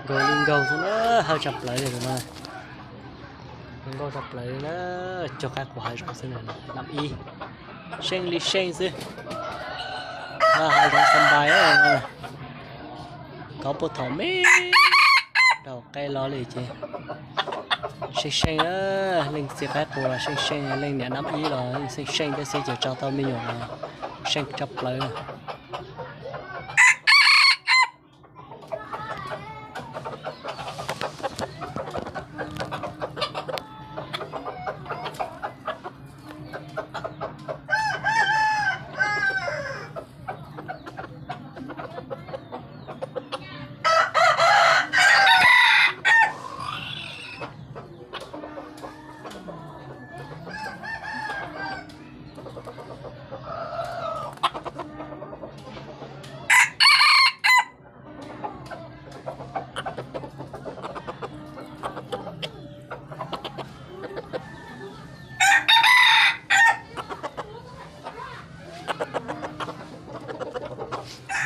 Nkaug li nkaug xwb na, hawj tshaj plaws li tus no. Zoo nkauj tshaj plaws li na, cog qaib qus hav zoov xwb na, nam ib. Seej li seej xwb. Hav zoov xa npais no. Kov puag thaum me rau qe los li ces seej seej, leej txiv qaib qus los seej seej, leej niam nam ib los seej seej thiab xwb ces tso tau me nyuam los seej tshaj plaws.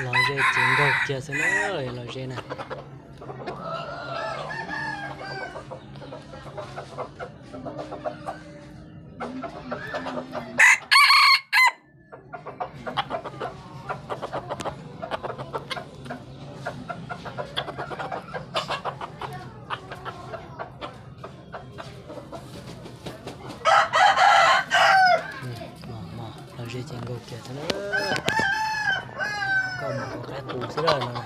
Los ze ces nkaug kiag xwb na, los ze na. Los ze ces nkaug kiag xwb na. Koj mus kov qaib qus xwb lawm no.